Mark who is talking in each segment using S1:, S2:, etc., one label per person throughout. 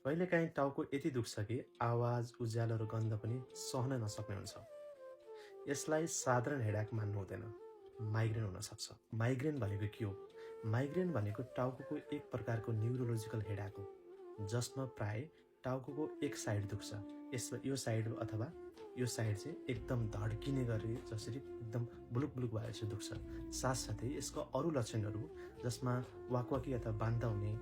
S1: कहिलेकाहीँ टाउको यति दुख्छ कि आवाज, उज्यालो र गन्ध पनि सहन नसक्ने हुन्छ। यसलाई साधारण हेडाक मान्नु हुँदैन, माइग्रेन हुन सक्छ। माइग्रेन भनेको के हो? माइग्रेन भनेको टाउको एक प्रकारको न्युरोलोजिकल हेडाक हो, जसमा प्राय टाउको एक साइड दुख्छ। यो साइड अथवा यो साइड चाहिँ एकदम धड्किने गरी जसरी एकदम बुलुक बुलुक भएर चाहिँ दुख्छ। साथसाथै यसको अरू लक्षणहरू जसमा वाकवाकी अथवा बान्ता हुने,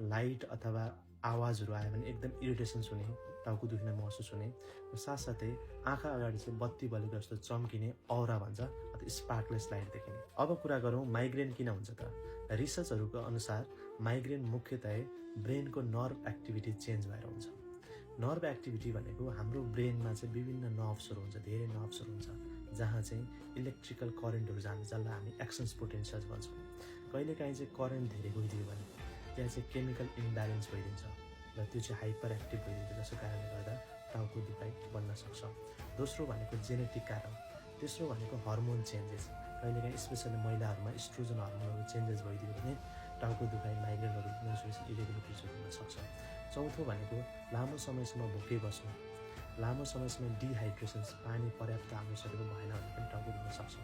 S1: लाइट अथवा आवाजहरू आयो भने एकदम इरिटेसन्स हुने, टाउको दुख्ने महसुस हुने, र साथसाथै आँखा अगाडि चाहिँ बत्ती बलेको जस्तो चम्किने, औरा भन्छ अथवा स्पार्कलेस लाइट देखिने। अब कुरा गरौँ माइग्रेन किन हुन्छ त? रिसर्चहरूको अनुसार माइग्रेन मुख्यतया ब्रेनको नर्भ एक्टिभिटी चेन्ज भएर हुन्छ। नर्भ एक्टिभिटी भनेको हाम्रो ब्रेनमा चाहिँ विभिन्न नर्भ्सहरू हुन्छ, धेरै नर्भ्सहरू हुन्छ, जहाँ चाहिँ इलेक्ट्रिकल करेन्टहरू जान्छ, जसलाई हामी एक्सन्स पोटेन्सियल्स भन्छौँ। कहिलेकाहीँ चाहिँ करेन्ट धेरै गइदियो भने त्यहाँ चाहिँ केमिकल इम्ब्यालेन्स भइदिन्छ र त्यो चाहिँ हाइपर एक्टिभ भइदिन्छ, जसको कारणले गर्दा टाउको दुखाइ बन्न सक्छ। दोस्रो भनेको जेनेटिक कारण। तेस्रो भनेको हर्मोन चेन्जेस। कहिलेकाहीँ स्पेसली महिलाहरूमा इस्ट्रोजन हर्मोनहरू चेन्जेस भइदियो भने टाउको दुखाइ, माइग्रेनहरू, मेन्स्ट्रुएसन इरेगुलरिटिजहरू हुन सक्छ। चौथो भनेको लामो समयसम्म भोकै बस्नु, लामो समयसम्म डिहाइड्रेसन, पानी पर्याप्त हाम्रो शरीरमा भएन भने पनि टाउको दुख्न सक्छ।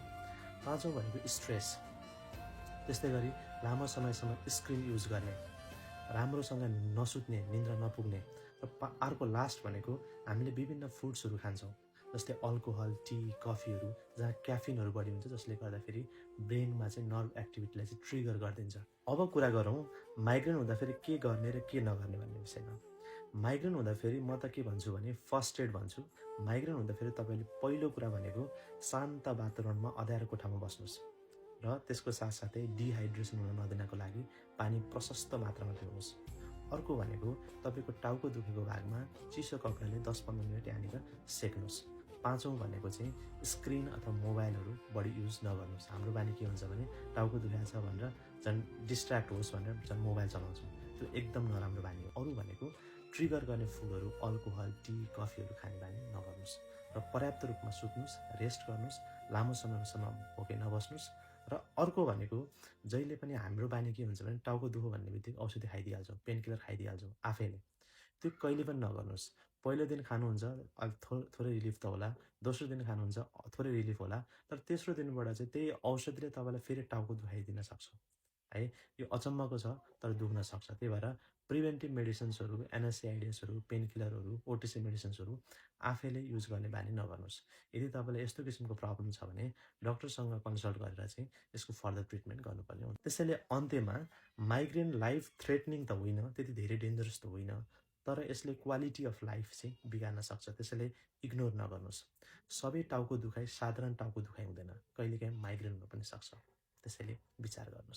S1: पाँचौँ भनेको स्ट्रेस। त्यस्तै गरी लामो समयसम्म स्क्रिन युज गर्ने, राम्रोसँग नसुत्ने, निन्द्रा नपुग्ने, र अर्को लास्ट भनेको हामीले विभिन्न फुड्सहरू खान्छौँ, जस्तै अल्कोहल, टी, कफीहरू, जहाँ क्याफिनहरू बढी हुन्छ, जसले गर्दाखेरि ब्रेनमा चाहिँ नर्भ एक्टिभिटीलाई चाहिँ ट्रिगर गरिदिन्छ। अब कुरा गरौँ माइग्रेन हुँदाखेरि के गर्ने र के नगर्ने भन्ने विषयमा। माइग्रेन हुँदाखेरि म त के भन्छु भने फर्स्ट एड भन्छु। माइग्रेन हुँदाखेरि तपाईँले पहिलो कुरा भनेको शान्त वातावरणमा अँध्यारो कोठामा बस्नुहोस् र त्यसको साथसाथै डिहाइड्रेसन हुन नदिनको लागि पानी प्रशस्त मात्रामा पिउनुहोस्। अर्को भनेको तपाईँको टाउको दुखेको भागमा चिसो कपडाले 10-15 मिनट यहाँनिर सेक्नुहोस्। पाँचौँ भनेको चाहिँ स्क्रिन अथवा मोबाइलहरू बढी युज नगर्नुहोस्। हाम्रो बानी के हुन्छ भने टाउको दुखेको छ भनेर झन् डिस्ट्र्याक्ट होस् भनेर झन् मोबाइल चलाउँछौँ। त्यो एकदम नराम्रो बानी हो। अरू भनेको ट्रिगर गर्ने फुडहरू, अल्कोहल, टी, कफीहरू खाने बानी नगर्नुहोस् र पर्याप्त रूपमा सुत्नुहोस्, रेस्ट गर्नुहोस्, लामो समयसम्म भोकै नबस्नुहोस्। र अर्को भनेको जहिले पनि हाम्रो बानी के हुन्छ भने टाउको दुखो भन्ने बित्तिकै औषधि खाइदिइहाल्छौँ, पेन किलर खाइदिइहाल्छौँ आफैले। त्यो कहिले पनि नगर्नुहोस्। पहिलो दिन खानुहुन्छ अलिक थोरै रिलिफ त होला, दोस्रो दिन खानुहुन्छ थोरै रिलिफ होला, तर तेस्रो दिनबाट चाहिँ त्यही औषधिले तपाईँलाई फेरि टाउको दुखाइदिन सक्छ है। यो अचम्मको छ तर दुख्न सक्छ। त्यही भएर प्रिभेन्टिभ मेडिसिन्सहरू, एनएसएआइडिएसहरू, पेन किलरहरू, ओटिसी मेडिसिन्सहरू आफैले युज गर्ने बानी नगर्नुहोस्। यदि तपाईँलाई यस्तो किसिमको प्रब्लम छ भने डक्टरसँग कन्सल्ट गरेर चाहिँ यसको फर्दर ट्रिटमेन्ट गर्नुपर्ने हुन्छ। त्यसैले अन्त्यमा माइग्रेन लाइफ थ्रेटनिङ त होइन, त्यति धेरै डेन्जरस त होइन, तर यसले क्वालिटी अफ लाइफ चाहिँ बिगार्न सक्छ। त्यसैले इग्नोर नगर्नुहोस्। सबै टाउको दुखाइ साधारण टाउको दुखाइ हुँदैन, कहिलेकाहीँ माइग्रेन हुन पनि सक्छ। त्यसैले विचार गर्नुहोस्।